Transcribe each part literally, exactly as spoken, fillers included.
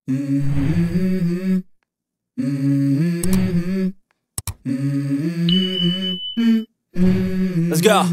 Let's go.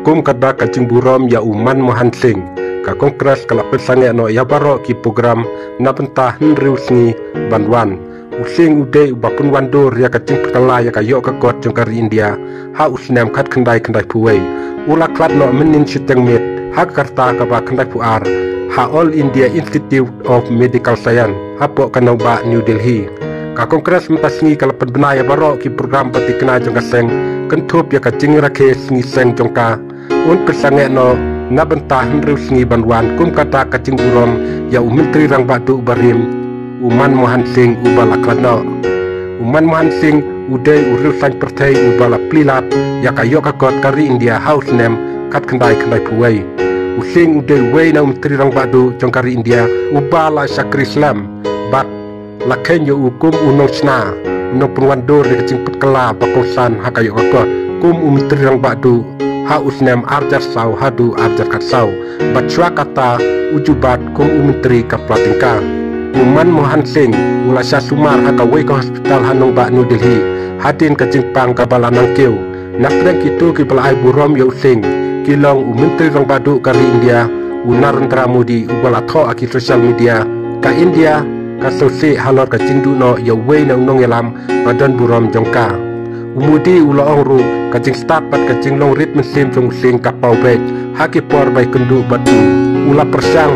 Kum ka dak ka jingburom ïa u Manmohan Singh, ka Congress ka la pynsangeh noh ïa baroh ki program na bynta hynriew sngi ban wan. U Singh u dei uba pynwandur ïa ka jingpyrkhat ïa ka ïoh ka kot jong ka ri India ha u snem khatkhyndai khyndaiphew wei. U la khlad noh mynnin shiteng miet ha ka rta kaba khyndaiphew ar ha All India Institute of Medical Science hapoh ka nongbah New Delhi. Ka Congress mynta sngi ka la pynbna ïa baroh ki program ba thikna jong ka seng, kynthup ïa ka jingrakhe sngi seng jong ka. Un pynsangeh noh na bynta hynriew sngi ban wan kum ka dak ka jingburom ïa u Myntri Rangbah Duh barim, u Manmohan Singh uba la khlad noh. U Manmohan Singh u dei u riewsaiñ pyrthei uba la plie lad ïa ka ïoh ka kot ka ri India ha u snem khatkhyndai khyndaiphew wei. U Singh u dei uwei na u Myntri Rangbah Duh jong ka ri India uba la shakri slem bad la kheiñ ïa u kum u nongshna, u nongpynwandur ïa ka jingpynkhlaiñ ba kongsan ha ka ïoh ka kot kum u Myntri Rangbah Duh ha u snem ar hajar saw haduh ar hajar khatsaw. Bad shuwa kata u ju bat kum u Myntri ka pla tyngka. U Manmohan Singh u la shah sumar ha kawei ka hospital ha nongbah New Delhi hadien ka jingpang kaba la nang kiew. Na pdeng kito kiba la ai burom ïa u Singh ki long u Myntri Rangbah Duh ka ri India, u Narendra Modi uba la thoh ha ki social media, ka India ka sngewsih halor ka jingduh noh ïa uwei na u nongïalam ba don burom jong ka. U Modi u la ong ruh ka jingstad bad ka jinglong rit mynsiem jong u Singh ka paw beit ha ki por ba ïakynduh bad u. U la pyrshang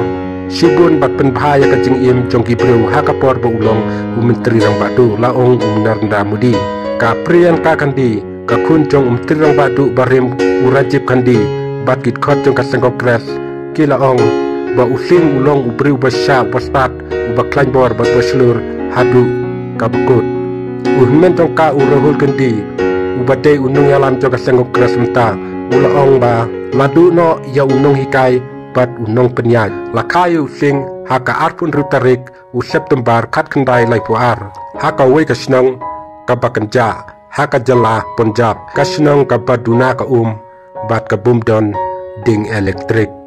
shibun bad pynbha ïa ka jingim jong ki briew ha ka por ba u long u Myntri Rangbah Duh, la ong u Narendra Modi. Ka Priyanka Gandhi, ka khun jong u Myntri Rangbah Duh barim u Rajiv Gandhi, bad ki dkhot jong ka seng Congress ki la ong ba u Singh u long u briew ba shah, ba stad, uba khlaiñ bor bad ba shlur haduh kaba kut. U hynmen jong ka u Rahul Gandhi uba dei u nongïalam jong ka seng Congress mynta u la ong ba la duh noh ïa u nonghikai bad u nongpynïaid. La kha ïa u Singh ha ka arphew hynriew tarik u September khatkhyndai laiphew ar ha kawei ka shnong kaba kynjah ha ka jylla Punjab, ka shnong kaba duna ka um bad ka bym don ding elektrik.